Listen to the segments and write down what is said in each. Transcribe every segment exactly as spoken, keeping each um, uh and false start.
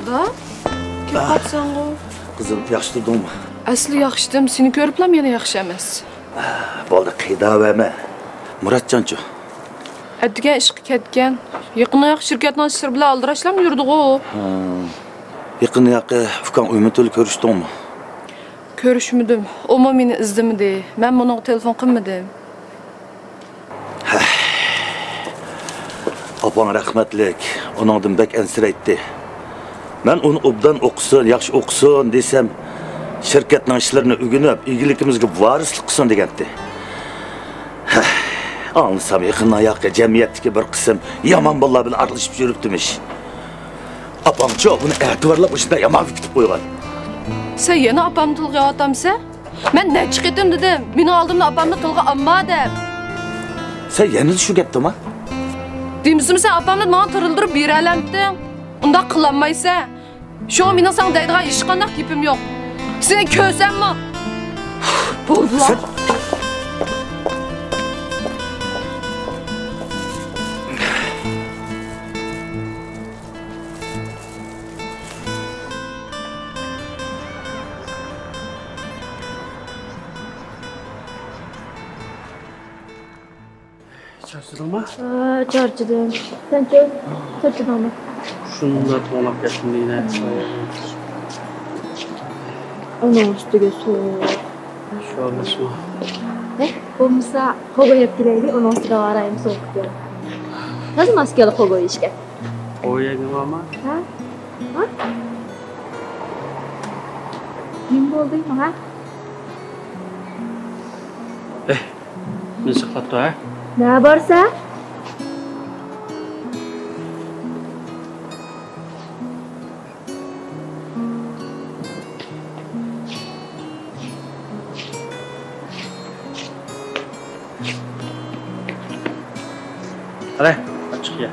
دا؟ كېلىپ قاپسەنغۇ؟ قىزىم، ياخشى تۇردۇڭمۇ؟ ئەسلى ياخشىدىم، سېنى كۆرۈپلا يەنە ياخشى ئەمەس. بولدى، قىينىلىۋەرمە. مۇراتجانچۇ؟ ئەتىگەن ئىشقا كەتكەن. يېقىندا شىركەتنىڭ ئىشلىرى بىلەن ئالدىراشلام يۈرىدىغۇ. ھە. يېقىندا ئۇكاڭ ئۆمىتۇل كۆرۈشتۈڭمۇ؟ كۆرۈشمىدىم. ئۇمۇ مېنى ئىزدىمىدى. مەن ئۇنىڭغا تېلېفون قىلمىدىم. ئاپاڭ رەھمەتلىك، ئۇنىڭدىن بەك ئەنسىرەيتتى. مەن ئۇنى ئوبدان ئوقۇسۇن، ياخشى ئوقۇسۇن دېسەم، شىركەتنىڭ ئىشلىرىنى ئۆگىنىپ، ئىگىلىكىمىزگە ۋارىسلىق قىلسۇن دېگەنتى. ئاڭلىسام، يېقىندىن ئاياققا جەمئىيەتتىكى بىر قىسىم يامان بالىلار بىلەن ئارىلىشىپ يۈرۈپتىمىش. ئاپاڭچۇ بۇنى ئەتىۋارلاپ ئۇشۇنداق يامان بېكىتىپ قويغان. سەن يەنە ئاپامنى تىلغا ئېلىۋاتامسەن؟ مەن نەچچە قېتىم دېدىم، مېنىڭ ئالدىمدا ئاپامنى تىلغا ئالما دەپ. سەن يەنىلا شۇ گەپتىما؟ دېمىسىمۇ سەن ئاپامنى ماڭا تىرىلدۈرۈپ بېرەلەمتىڭ. ئۇنداق قىلالمايسەن. شۇڭا مېنىڭ ساڭا دەيدىغان ھېچقانداق گېپىم يوق. سېنى كۆرسەممۇ. بولدىلا. سەن چارچىدىڭما؟ ھە، چارچىدىم. سەنچۇ؟ چارچىدىڭمۇ؟ شۇنداق توڭلاپ كەتتىم دېگىنە. ئۇنىڭ ئۈستىگە سوغۇق. شۇ ئەمەسمۇ؟ ھە، بولمىسا خوگو يەپ كېلەيلى، ئۇنىڭ ئۈستىدە غارايىم سوغۇق ئىكەن. تازا ماس كېلىدۇ خوگو يېيىشكە. خوگو يەيدىغانما؟ ھە؟ ھە؟ نېمە بولدى ماڭا؟ ئېھ، مېنى ساقلاپتۇ ھە؟ نە بارسا؟ قاراي، ئاچچىق يە.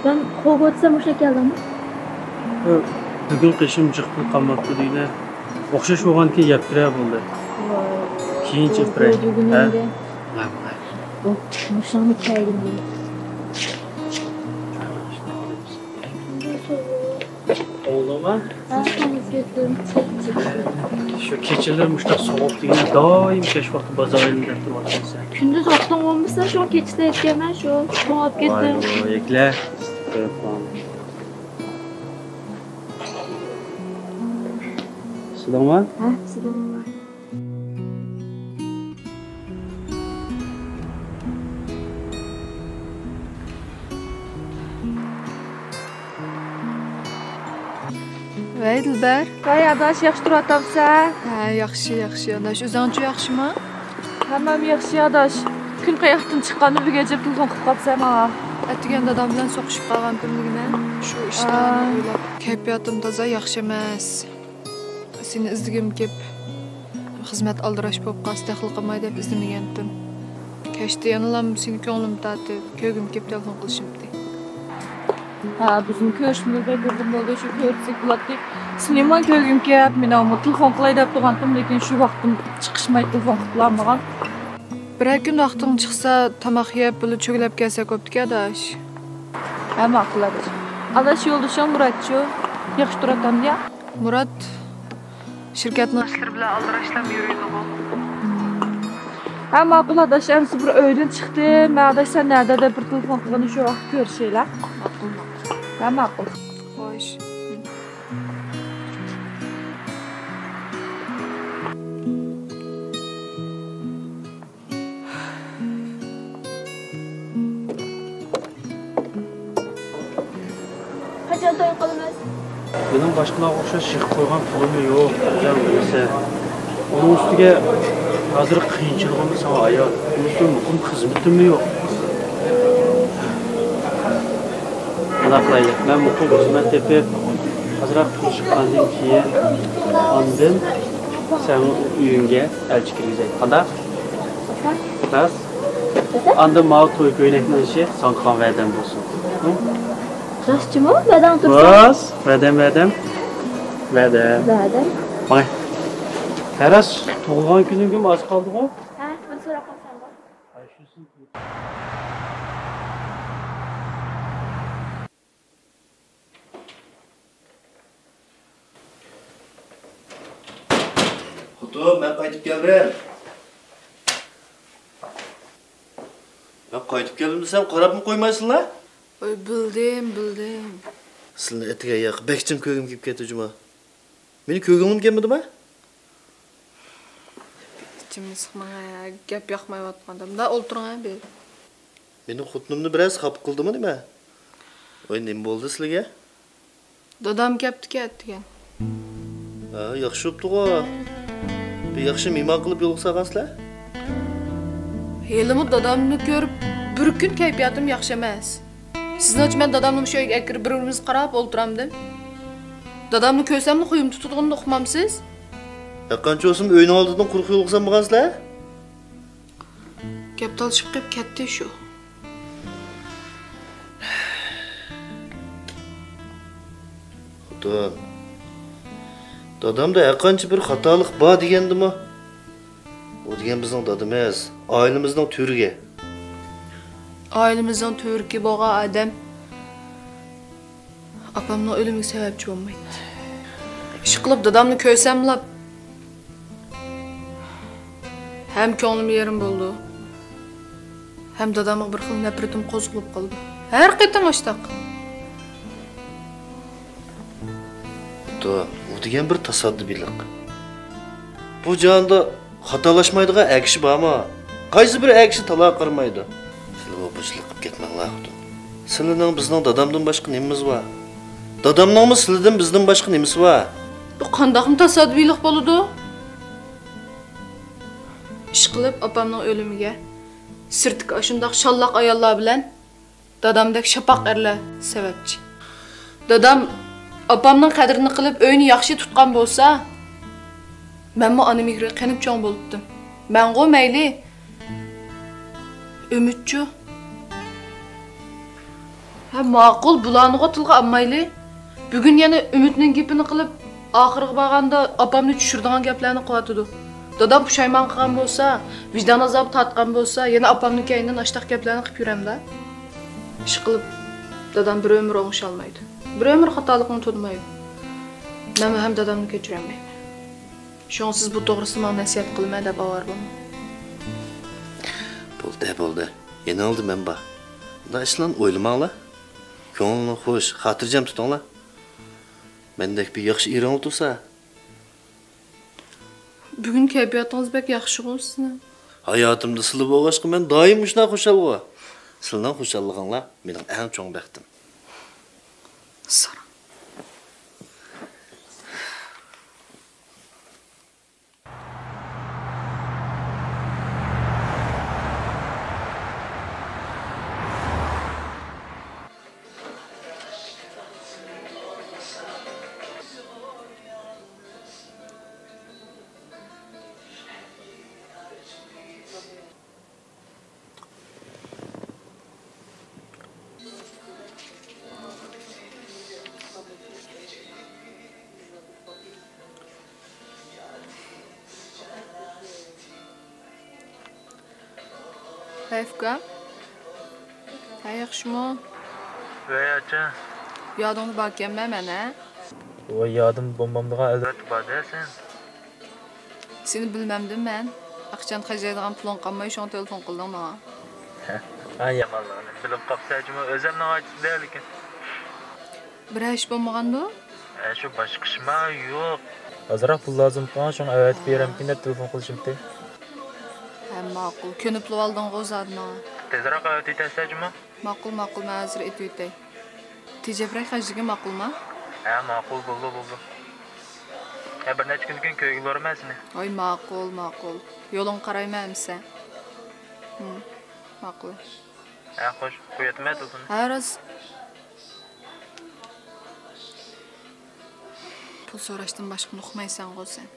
سەن خوگو دېسەم مۇشۇ كەلدىڭمۇ؟ بۈگۈن قېشىم جىق پۇل قالماپتۇ دېگىنە. ئوخشاش بولغاندىكىن يەپ بېرە بولدى. ۋاي. كېيىنچە ئېلىپ بېرەي. ھە؟ ماڭاي، ماڭاي. بۇ مۇشۇڭنى كەيگىن. ئوڭدۇڭما؟ ھە، سوڭۇپ كەتتىم. شۇ كېچىلىرى مۇشۇنداق سوغۇق دېگىنە دائىم كەچ ۋاقتى بازار ئالدىدا تۇرۇۋاتىسەن. كۈندۈز ۋاقتىڭ بولمىسا، شۇڭا كېچىسى ئېيتكەنمەن شۇ. توڭلاپ كەتتىم. ۋاي، يەكلە. سىدىڭما؟ ھە، سىدىم. ۋەي، دىلبەر. ۋەي، ئاداش، ياخشى تۇرۇۋاتامسەن؟ ھە، ياخشى، ياخشى، ئاداش. ئۆزۈڭچۇ ياخشىما؟ ھەممەم ياخشى، ئاداش. كۈن قاياقتىن چىققاندا بۈگۈنچە تېلېفون قىلىپ قاپسەن ماڭا. ئەتىگەن دادام بىلەن سوقۇشۇپ قالغانتىم دېگىنە. شۇ ئىشلارنى ئويلاپ، كەيپىياتىم تازا ياخشى ئەمەس. سېنى ئىزدىگۈم كېلىپ، خىزمەت ئالدىراش بولۇپ قالسا تەخلە قىلماي دەپ ئىزدىمىگەنتىم. كەچتە يەنىلا سېنى كۆڭلۈم تارتىپ، كۆرگۈم كېلىپ تېلېفون قىلىشىمتى. ھە، بىزنىڭ كۆرۈشۈمىز بەك ئۇزۇن بولدى، شۇ كۆرۈشسەك بولاتتى. سېنىمۇ كۆرگۈم كېلىپ، مېنىڭمۇ تېلېفون قىلاي دەپ تۇرغانتىم، لېكىن شۇ ۋاقتىم چىقىشماي تېلېفون قىلالمىغان. بىرەر كۈن ۋاقتىڭ چىقسا، تاماق يەپ، بىللە چۆگىلەپ كەلسەك بوپتىكەن، ئاداش. ھە، ماقۇل، ئاداش. ئاداش، يولدىشىڭ مۇراتچۇ؟ ياخشى تۇراتامدۇ يا؟ مۇرات شىركەتنىڭ ئىشلىرى بىلەن ئالدىراشلاپ يۈرىدىغۇ. ھە، ماقۇل، ئاداش. ئەمسە بىر ئۆيدىن چىقتىم. مەن، ئاداش، سەن نەدە دەپ بىر تېلېفون قىلغىنى، شۇ ۋاقىت كۆرۈشەيلى. ماقۇل، ماقۇل. ھە، ماقۇل. خوش. قاچان توي قىلىمىز؟ مېنىڭ باشقىلارغا ئوخشاش يىغىپ قويغان پۇلۇممۇ يوق، جان بىلسە. ئۇنىڭ ئۈستىگە ھازىر قىيىنچىلىقىممۇ ساڭا ئايان. ئۇنىڭ ئۈستىگە مۇقىم خىزمىتىممۇ يوق. مۇنداق قىلايلى، مەن مۇقىم خىزمەت تېپىپ، ئازراق پۇل چىققاندىن كېيىن، ئاندىن سەن ئۆيۈڭگە ئەلچى كىرگۈزەي. قانداق؟ راست؟ ئاندىن ماۋۇ توي كۆينەكنىڭ ئىشى ساڭا قىلغان ۋەدەم بولسۇن. ھە؟ راستچىمۇ؟ ۋەدەڭ تۇرسۇن. راست، ۋەدەم، ۋەدەم. ۋەدەم. ۋەدەم. ماڭاي. ھە، راست، تۇغۇلغان كۈنۈڭگىمۇ ئاز قالدىغۇ؟ ھە، بىر سوراپ قالسامغۇ؟ ھە، شۇسۇن. توپ، مەن قايتىپ كەلدىم. مەن قايتىپ كەلدىم دېسەم، قاراپمۇ قويمايسىلەر؟ ۋاي، بىلدىم، بىلدىم. سىلىنى ئەتىگەن ياق، بەك جىم كۆرگۈم كېلىپ كەتتى جۇما. مېنى كۆرگۈڭلار كەلمىدىمۇ؟ ئىچىمنى سىقماڭ ھە، گەپ ياقمايۋاتقاندا. مۇنداق ئولتۇرۇڭ ھە، بىر. مېنىڭ خوتۇنۇمنى بىرەرسى خاپا قىلدىمۇ نېمە؟ ۋاي، نېمە بولدى سىلىگە؟ دادام كەپتىكەن دېگەن. ھە، ياخشى بوپتىغۇ. بىر ياخشى مېھمان قىلىپ يولغا سالغانسىلەر. ھېلىمۇ دادامنى كۆرۈپ بىر كۈن كەيپىياتىم ياخشى ئەمەس. سىزنىڭچە مەن دادامنى مۇشۇ ئۆيگە ئەكىرىپ بىر-بىرىمىزگە قاراپ ئولتۇرامدىم؟ دادامنى كۆرسەملا خۇيۇم تۇتىدىغىنىنى ئۇقمامسىز؟ ھەرقانچە بولسىمۇ ئۆينىڭ ئالدىدىن قۇرۇق يولغا سالمىغانسىلەر. گەپ تالىشىپ قېلىپ كەتتى شۇ. خوتۇن، دادامدا ھەرقانچە بىر خاتالىق بار دېگەندىمۇ، ئۇ دېگەن بىزنىڭ دادىمىز، ئائىلىمىزنىڭ تۈۋرۈكى. ئائىلىمىزنىڭ تۈۋرۈكى بولغان ئادەم ئاپامنىڭ ئۆلۈمىگە سەۋەبچى بولمايتتى. ئىشقىلىپ دادامنى كۆرسەملا ھەم كۆڭلۈم يېرىم بولىدۇ، ھەم دادامغا بىر خىل نەپرىتىم قوزغىلىپ قالىدۇ. ھەر قېتىم ئاشتاق. بۇ دېگەن بىر تاسادىپىيلىق. بۇ جاھاندا خاتالاشمايدىغان ئەر كىشى بارمۇ؟ قايسى بىر ئەر كىشى تالاغا قارىمايدۇ؟ سىلە بۇ بۇچىلىق قىلىپ كەتمەڭلار، خوتۇن. سىلىنىڭ بىزنىڭ دادامدىن باشقا نېمىمىز بار؟ دادامنىڭمۇ سىلىدىن بىزدىن باشقا نېمىسى بار؟ بۇ قانداقمۇ تاسادىپىيلىق بولىدۇ؟ ئىشقىلىپ ئاپامنىڭ ئۆلۈمىگە سىرتتىكى ئاشۇنداق شاللاق ئاياللار بىلەن دادامدەك شاپاق ئەرلەر سەۋەبچى. دادام ئاپامنىڭ قەدرىنى قىلىپ، ئۆينى ياخشى تۇتقان بولسا، مەنمۇ ئانا مېھرىگە قېنىپ چوڭ بولۇپتىم. مەنغۇ مەيلى، ئۈمىدچۇ. ھە، ماقۇل، بۇلارنىغۇ تىلغا ئالمايلى. بۈگۈن يەنە ئۈمىدنىڭ گېپىنى قىلىپ، ئاخىرىغا بارغاندا ئاپامنى چۈشۈرىدىغان گەپلەرنى قىلىۋاتىدۇ. دادام پۇشايمان قىلغان بولسا، ۋىجدان ئازابى تارتقان بولسا، يەنە ئاپامنىڭ كەينىدىن ئاشتاق گەپلەرنى قىلىپ يۈرەمدۇ؟ ئىشقىلىپ، دادام بىر ئۆمۈر ئوڭشالمايدۇ. بىر ئۆمۈر خاتالىقىنى تونۇمايدۇ. مەنمۇ ھەم دادامنى كەچۈرەلمەيمەن. شۇڭا سىز بۇ توغرىسىدا ماڭا نەسىھەت قىلىمەن دەپ ئاۋارە بولماڭ. بولدى، بولدى. يەنە ئالدى مەن بار. بۇنداق ئىشلارنى ئويلىماڭلار. كۆڭلىنى خۇش، خاتىرجەم تۇتۇڭلار. مەندەك بىر ياخشى ئېرىڭلار تۇرسا. بۈگۈن كەيپىياتىڭىز بەك ياخشىغۇ سىزنىڭ. ھاياتىمدا سىلە بولغاچقا مەن دائىم مۇشۇنداق خۇشالغۇ. سىلىنىڭ خۇشاللىقىڭلار مېنىڭ ئەڭ چوڭ بەختىم. ساراڭ. ھەي ئۇكام. ھەي، ياخشىمۇ؟ ۋەي ئاچا. يادىڭدا باركەنمەن مەن، ھە؟ ۋاي، يادىمدا بولمامدىغان، ئەلۋەتتە بار-دە سەن. سېنى بىلمەمدىم مەن. ئاقچان خەجلەيدىغان پۇلۇڭ قالماي، شۇڭا تېلېفون قىلدىڭ ماڭا. ھە، يامانلىقىنى بىلىپ قاپسەن جۇمۇ، ئۆزۈم ناھايىتى سىلەرلىكىن. بىرەر ئىش بولمىغاندۇ؟ ھە، شۇ باشقا ئىشما يوق. ئازراق پۇل لازىم قىلغان، شۇڭا ئەۋەتىپ بېرەمكىن دەپ تېلېفون قىلىشىمتى. ھە، ماقۇل. كۆنۈپلا ئالدىڭغۇ زادى ماڭا. تېزراق ئەۋەتىۋېتەرسەن جۇمۇ. ماقۇل، ماقۇل، مەن ھازىر ئېتىۋېتەي. تېجەپرەك خەجلىگىن، ماقۇلما؟ ھە، ماقۇل، بولدى، بولدى. ھە، بىر نەچچە كۈندىن كېيىن كۆرگىلى بارىمەن سېنى. ۋاي، ماقۇل، ماقۇل. يولۇڭغا قارايمەن ئەمىسە. ھىم، ماقۇل. ھە، خوش، قويۇۋېتىمەن تېلېفوننى. ھە، راست. پۇل سوراشتىن باشقىنى ئۇقمايسەنغۇ سەن.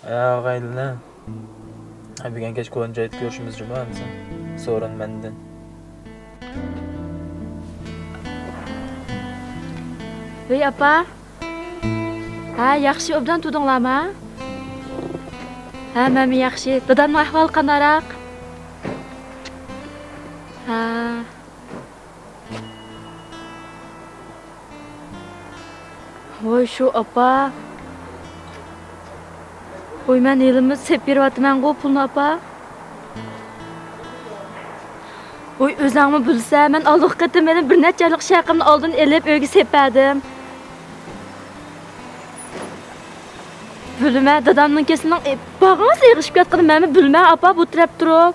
ئاغايلىنە، بۈگۈن كەچ كونا جايدا كۆرۈشىمىز جۇمۇ ئەمىسە. سورۇن مەندىن. ۋەي ئاپا. ھە، ياخشى، ئوبدان تۇردۇڭلارمۇ؟ ھە، مەنمۇ ياخشى. دادامنىڭ ئەھۋالى قانداقراق؟ ھە. ۋاي شۇ ئاپا. ۋاي مەن ھېلىمۇ سېپىپ بېرىۋاتىمەنغۇ پۇلنى ئاپا. ۋاي ئۆزەڭمۇ بىلسە، مەن ئالدىنقى قېتىم مېنىڭ بىر نەچچە ئايلىق شەقىمنى ئالدىن ئېلىپ ئۆيگە سېپەدىم. بىلىمە، دادامنىڭ كېسىلىنىڭ بارغانسېرى ئېغىشىپ كەتكىنىنى مەنمۇ بىلىمە ئاپا، بۇ تەرەپ تۇرۇپ.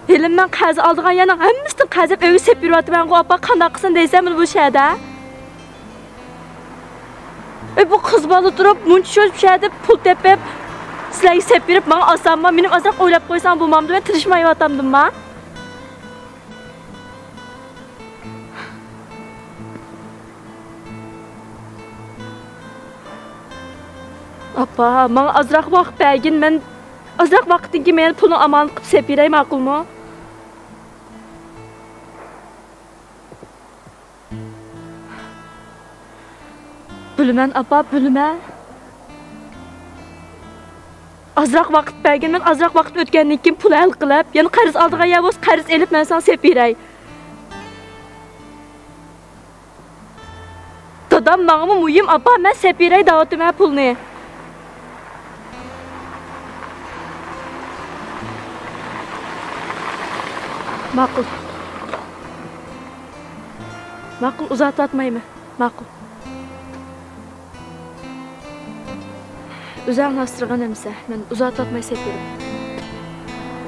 ھېلىمۇ مەن قەرز ئالىدىغان يەرنىڭ ھەممىسىنى قەرز ئېلىپ ئۆيگە سېپىپ بېرىۋاتىمەنغۇ ئاپا، قانداق قىلسۇن دەيسەن مانا بۇ شەھەردە؟ ئەي، بۇ قىز بالا تۇرۇپ، مۇنچە شۇ شەھەردە پۇل تېپىپ، سىلەرگە سېپىپ بېرىپ، ماڭا ئاسانما؟ مېنىمۇ ئازراق ئويلاپ قويساڭ بولمامدۇ؟ مەن تىرىشمايۋاتامدىما؟ ئاپا، ماڭا ئازراق ۋاقىت بەرگىن، مەن ئازراق ۋاقىتتىن كېيىن مەن پۇلنى ئامانەت قىلىپ سېپىپ بېرەي، ماقۇلمۇ؟ بىلىمەن ئاپا، بىلىمەن. ئازراق ۋاقىت بەرگىن، مەن ئازراق ۋاقىت ئۆتكەندىن كېيىن پۇل ھەل قىلىپ، يەنە قەرز ئالىدىغان يەر بولسا قەرز ئېلىپ مەن ساڭا سېپىپ بېرەي. دادام ماڭىمۇ مۇھىم ئاپا، مەن سېپىپ بېرەي دەۋاتىمەن پۇلنى. ماقۇل. ماقۇل، ئۇزارتىۋاتمايمەن. ماقۇل. ئۆزۈڭ ئاسرىغىن ئەمىسە، مەن ئۇزارتىۋاتماي سېپىپ بېرىمەن.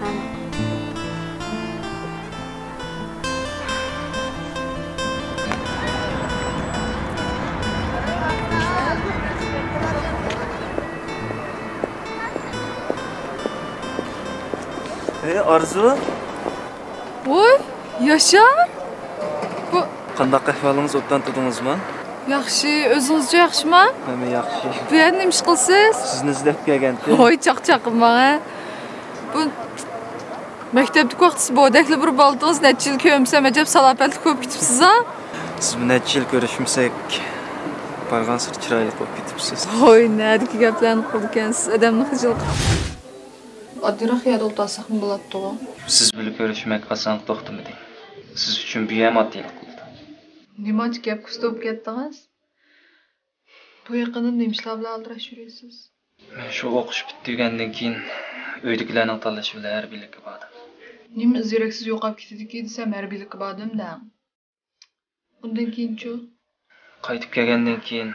ھە، ماقۇل. ھەي، ئارزۇ! ۋوي، ياشار! بۇ قانداق ئەھۋالىڭىز، ئوبدان تۇردىڭىزمۇ؟ ياخشى، ئۆزىڭىزچۇ، ياخشىما؟ مەنمۇ ياخشى. بۇ يەردە نېمە ئىش قىلىسىز؟ سىزنى ئىزدەپ كەلگەنتىم. ۋوي، چاقچاق قىلماڭ ھە. بۇ مەكتەپتىكى ۋاقتىسى بودەكلا بىر بالىتىڭىز نەچچە يىل كۆرمىسەم ئەجەب سالاپەتلىك بولۇپ كېتىپسىز ھە؟ سىز بىلەن نەچچە يىل كۆرۈشمىسەك، بارغانسېرى چىرايلىق بولۇپ كېتىپسىز. ۋوي، نەدىكى گەپلەرنى قىلىدىكەنسىز، ئادەمنى خىجىل قىلىپ. ئاددىيراق يەردە ئولتۇرساقمۇ بولاتتىغۇ. سىز بىلەن كۆرۈشمەك ئاسانغا توختىمىدى. سىز ئۈچۈن بۇ يەرمۇ ئاددىيلىق قىلدى. نېمانچە گەپكە ئۇستا بولۇپ كەتتىڭىز؟ بۇ يېقىندا نېمە ئىشلار بىلەن ئالدىراش يۈرىسىز؟ مەن شۇ ئوقۇش پۈتتۈرگەندىن كېيىن ئۆيدىكىلەرنىڭ تاللىشى بىلەن ھەربىيلىككە باردىم. نېمە ئىز-دېرەكسىز يوقاپ كېتىدىكى دېسەم، ھەربىيلىككە باردىم دەڭ. ئۇندىن كېيىنچۇ؟ قايتىپ كەلگەندىن كېيىن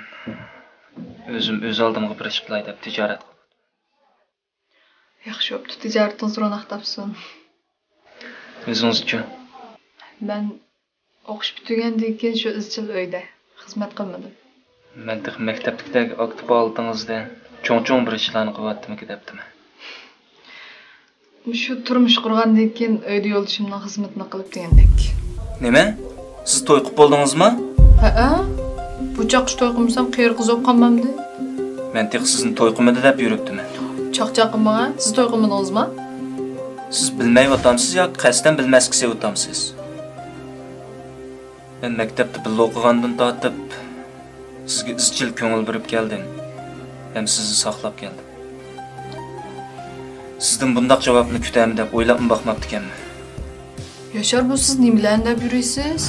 ئۆزۈم ئۆز ئالدىمغا بىر ئىش قىلاي دەپ تىجارەت قىلدىم. ياخشى بوپتۇ، تىجارىتىڭىز روناق تاپسۇن. ئۆزىڭىزچۇ؟ مەن ئوقۇش پۈتتۈرگەندىن كېيىن شۇ ئىزچىل ئۆيدە خىزمەت قىلمىدىم. مەن تېخى مەكتەپتىكىدەك ئاكتىپ ھالىتىڭىزدە چوڭ-چوڭ بىر ئىشلارنى قىلىۋاتتىمىكى دەپتىمەن. مۇشۇ تۇرمۇش قۇرغاندىن كېيىن ئۆيدە يولدىشىمنىڭ خىزمىتىنى قىلىپ دېگەندەك. نېمە؟ سىز توي قىلىپ بولدىڭىزمۇ؟ ھەئە. بۇ چاغقىچە توي قىلمىسام قېرى قىز بولۇپ قالمامدى؟ مەن تېخى سىزنى توي قىلمىدى دەپ يۈرۈپتىمەن. چاقچاق قىلماڭ ھە. سىز توي قىلمىدىڭىزمۇ؟ سىز بىلمەيۋاتامسىز ياكى قەستەن بىلمەسكە سېلىۋاتامسىز؟ مەن مەكتەپتە بىللە ئوقۇغاندىن تارتىپ سىزگە ئىزچىل كۆڭۈل بۆلۈپ كەلدىم ھەم سىزنى ساقلاپ كەلدىم. سىزدىن بۇنداق جاۋابنى كۈتەرمەن دەپ ئويلاپمۇ باقماپتىكەنمەن. ياشار، بۇ سىز نېمىلەرنى دەپ يۈرىسىز؟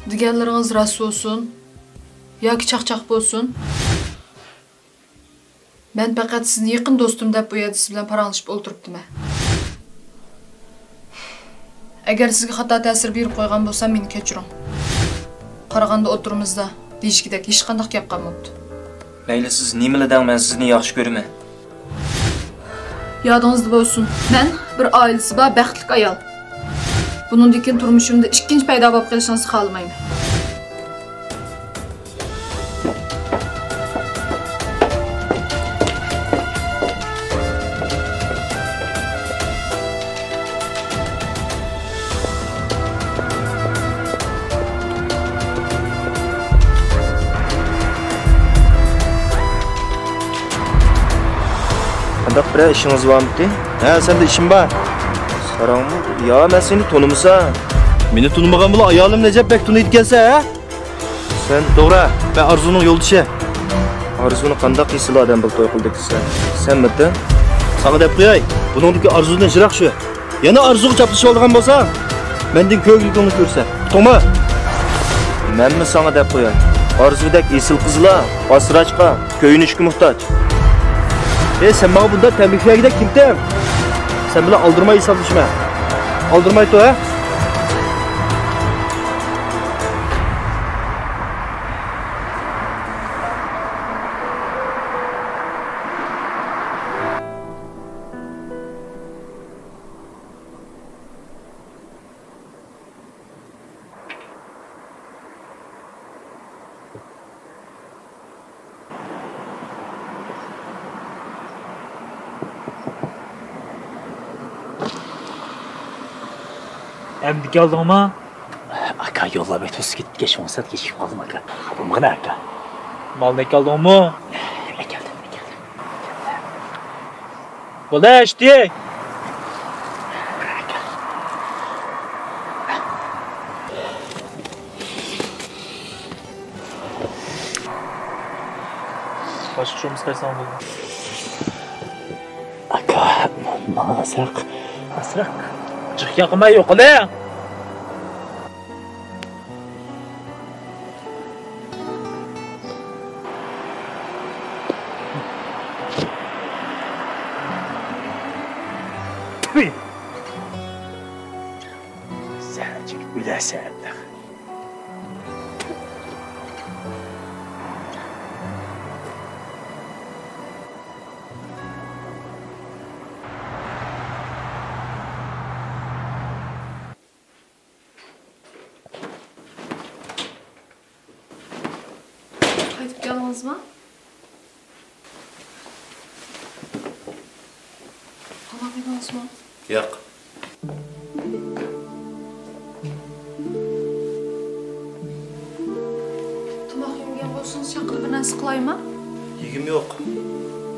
دېگەنلىرىڭىز راست بولسۇن ياكى چاقچاق بولسۇن، مەن پەقەت سىزنى يېقىن دوستۇم دەپ بۇ يەردە سىز بىلەن پاراڭلىشىپ ئولتۇرۇپتىمەن. ئەگەر سىزگە خاتا تەسىر بېرىپ قويغان بولسام، مېنى كەچۈرۈڭ. قارىغاندا ئوتتۇرىمىزدا دېيىشكىدەك ھېچقانداق گەپ قالماپتۇ. مەيلى، سىز نېمىلا دەڭ، مەن سىزنى ياخشى كۆرىمەن. يادىڭىزدا بولسۇن، مەن بىر ئائىلىسى بار بەختلىك ئايال. بۇنىڭدىن كېيىن تۇرمۇشۇمدا ئىككىنچى پەيدا بولۇپ قېلىشىڭىزنى خالىمايمەن. قانداق بىرەر ئىشىڭىز بارمىتى؟ ھە، سەندە ئىشىم بار. ساراڭمۇ؟ يا، مەن سېنى تونۇمىسام. مېنى تونۇمىغان بىلەن ئايالىمنى ئەجەب بەك تونۇيدىكەنسەن، ھە؟ سەن توغرا، مەن ئارزۇنىڭ يولدىشى. ئارزۇنى قانداق ئېسىل ئادەم بىلەن توي قىلدى دېسەن، سەنمىتىڭ؟ ساڭا دەپ قوياي، بۇنىڭدىكى ئارزۇدىن يىراق شۇ. يەنە ئارزۇغا چاپلىشىۋالىدىغان بولساڭ، مەندىن كۆرگۈلۈكۈڭنى كۆرسەت. ئۇقتۇڭمۇ؟ مەنمۇ ساڭا دەپ قوياي. ئارزۇدەك ئېسىل قىزلار ئاسراش، كۆيۈنۈشكە موھتاج. ئەي، سەن ماڭا بۇنداق تەملىك بەرگۈدەك كىمتىڭ؟ سەن بىلەن ئالدىرىماي ھېسابلىشىمەن. ئالدىرىماي تۇر، ھە؟ ئەمدى كەلدىڭمۇ؟ ئاكا، يوللار بەك توسۇپ كېتىپ، كەچ بولمىسا، كېچىكىپ قالدىم، ئاكا. خاپا بولمىغىن، ئاكا. مالنى ئەكەلدىڭمۇ؟ ئەكەلدىم، ئەكەلدىم. بولدى، ئەشتى. باشقا شۇمۇس قايسىڭ بولدى. ئاكا، ماڭا ئازراق. ئازراق؟ جىق ياقماي يوقىلى. زەھەر چېكىپ ئۆلەرسەن. قايتىپ كەلدىڭىزمۇ؟ تاماق يېدىڭىزمۇ؟ ياق. تاماق يېمىگەن بولسىڭىز، چاققىدە بىر نەرسە قىلايمۇ؟ يېگۈم يوق.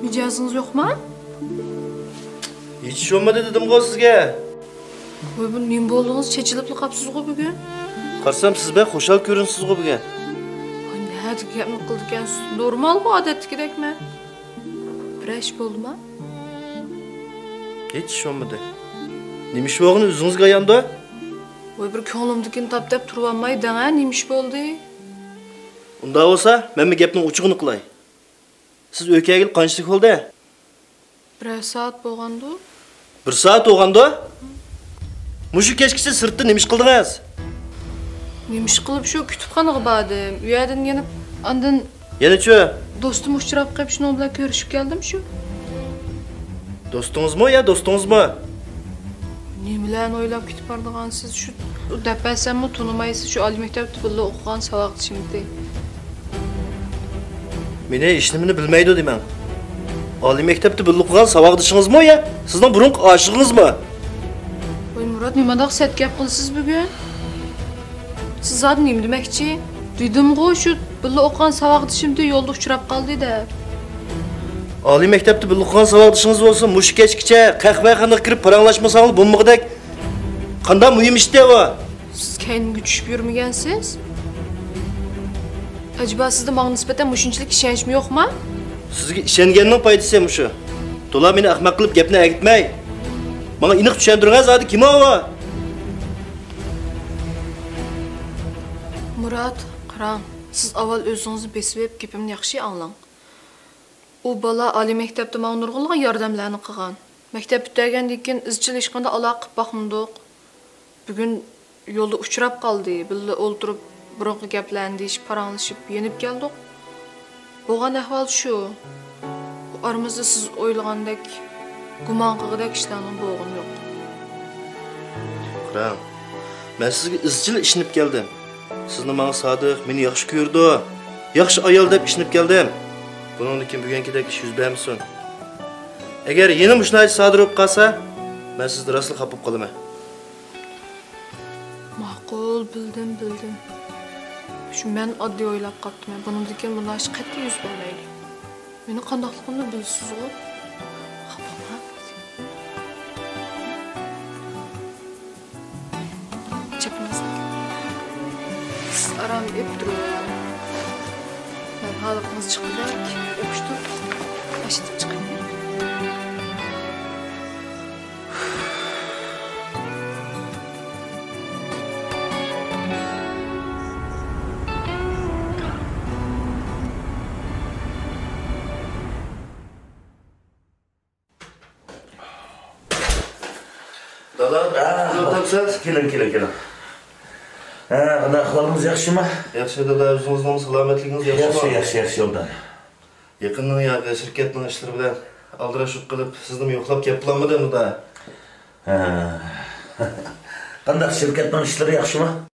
مىجەزىڭىز يوقمۇ؟ ھېچ ئىش بولمىدى دېدىمغۇ سىزگە. ۋاي، بۇ نېمە بولدىڭىز؟ چېچىلىپلا قاپسىزغۇ بۈگۈن. قارىسام، سىز بەك خۇشال كۆرۈنىسىزغۇ بۈگۈن. ۋاي، نەدىكى گەپنى قىلىدىكەنسىز؟ نورمالغۇ، ئادەتتىكىدەكمەن. بىرەر ئىش بولدىمۇ؟ ھېچ ئىش بولمىدى. نېمە ئىش بولغىنى ئۆزىڭىزگە ئاياندۇ. ۋاي، بىر كۆڭلۈمدىكىنى تاپ دەپ تۇرۇۋالماي دەڭە، نېمە ئىش بولدى؟ ئۇنداق بولسا، مەنمۇ گەپنىڭ ئوچۇقىنى قىلاي. سىز ئۆيگە كەلگىلى قانچىلىك بولدى؟ بىرەر سائەت بولغاندۇ. بىر سائەت بولغاندۇ؟ مۇشۇ كەچكىچە سىرتتا نېمە ئىش قىلدىڭىز؟ نېمە ئىش قىلىپ، شۇ كۇتۇپخانىغا باردىم. ئۇ يەردىن يەنە ئاندىن يەنىچۇ؟ دوستۇم ئۇچراپ قېلىپ، شۇنىڭ بىلەن كۆرۈشۈپ كەلدىم شۇ. دوستىڭىزمۇ يا دوستىڭىزمۇ؟ نېمىلەرنى ئويلاپ كېتىپ بارىدىغانسىز؟ شۇ دەپ بەرسەممۇ تونۇمايسىز، شۇ ئالىي مەكتەپتە بىللە ئوقۇغان ساۋاقدىشىمتى. مېنى ھېچنېمىنى بىلمەيدۇ دېمەڭ. ئالىي مەكتەپتە بىللە ئوقۇغان ساۋاقدىشىڭىزمۇ يا سىزنىڭ بۇرۇنقى ئاشىقىڭىزمۇ؟ ۋاي مۇرات، نېمانداق سەت گەپ قىلىسىز بۈگۈن؟ سىز زادى نېمە دېمەكچى؟ دېدىمغۇ، شۇ بىللە ئوقۇغان ساۋاقدىشىمدى يولدا ئۇچراپ قالدى دەپ. ئالىي مەكتەپتە بىللە ئوقۇغان ساۋاقدىشىڭىز بولسا مۇشۇ كەچكىچە قەھۋەخانىغا كىرىپ پاراڭلاشمىساڭلار بولمىغۇدەك قانداق مۇھىم ئىشتى ئۇ؟ سىز كەينىمگە چۈشۈپ يۈرمىگەنسىز؟ ئەجەبا سىزدە ماڭا نىسبەتەن مۇشۇنچىلىك ئىشەنچمۇ يوقما؟ سىزگە ئىشەنگەننىڭ پايدىسى مۇشۇ. تولا مېنى ئەخمەق قىلىپ گەپنى ئەگىتمەي. ماڭا ئېنىق چۈشەندۈرۈڭە زادى، كىم ئۇ؟ مۇرات، قاراڭ، سىز ئاۋۋال ئۆزىڭىزنى بېسىۋېلىپ گېپىمنى ياخشى ئاڭلاڭ. ئۇ بالا ئالىي مەكتەپتە ماڭا نۇرغۇنلىغان ياردەملەرنى قىلغان. مەكتەپ پۈتتۈرگەندىن كېيىن ئىزچىل ھېچقانداق ئالاقە قىلىپ باقمىدۇق. بۈگۈن يولدا ئۇچراپ قالدى. بىللە ئولتۇرۇپ، بۇرۇنقى گەپلەرنى دېيىشىپ، پاراڭلىشىپ، يېنىپ كەلدۇق. بولغان ئەھۋال شۇ. ئارىمىزدا سىز ئويلىغاندەك، گۇمان قىلغۇدەك ئىشلارنىڭ بولغىنى يوق. قاراڭ، مەن سىزگە ئىزچىل ئىشىنىپ كەلدىم. سىزنى ماڭا سادىق، مېنى ياخشى كۆرىدۇ، ياخشى ئايال دەپ ئىشىنىپ كەلدىم. بۇنىڭدىن كېيىن بۈگۈنكىدەك ئىش يۈز بەرمىسۇن. ئەگەر يەنە مۇشۇنداق ئىش سادىر بولۇپ قالسا، مەن سىزدىن راستلا خاپا بولۇپ قالىمەن. ماقۇل، بىلدىم، بىلدىم. شۇ مەن ئاددىي ئويلاپ قاپتىمەن. بۇنىڭدىن كېيىن بۇنداق ئىش قەتئىي يۈز بەرمەيدۇ. مېنىڭ قانداقلىقىمنى بىلىسىزغۇ؟ خاپا بولماڭ. چېپىڭىزنى كىيىڭ. سىز ئارام ئېلىپ تۇرۇڭ. مەن ھالىقىڭىز چىققۇدەك ئوخشىتىپ ئاشىتىپ چىقاي. دادا، ئا، ئولتۇرسىز. كېلىڭ، كېلىڭ، كېلىڭ. ھە، قانداق ئەھۋالىڭىز، ياخشىمۇ؟ ياخشى دادا، ئۆزىڭىزنىڭ سالامەتلىكىڭىز ياخشىمۇ؟ ياخشى، ياخشى، ياخشى يولدان. يېقىندىن ياقى شىركەتنىڭ ئىشلىرى بىلەن ئالدىراشلىق قىلىپ، سىزنىمۇ يوقلاپ كەپ بولالمىدىم دادا. ھە. قانداق، شىركەتنىڭ ئىشلىرى ياخشىمۇ؟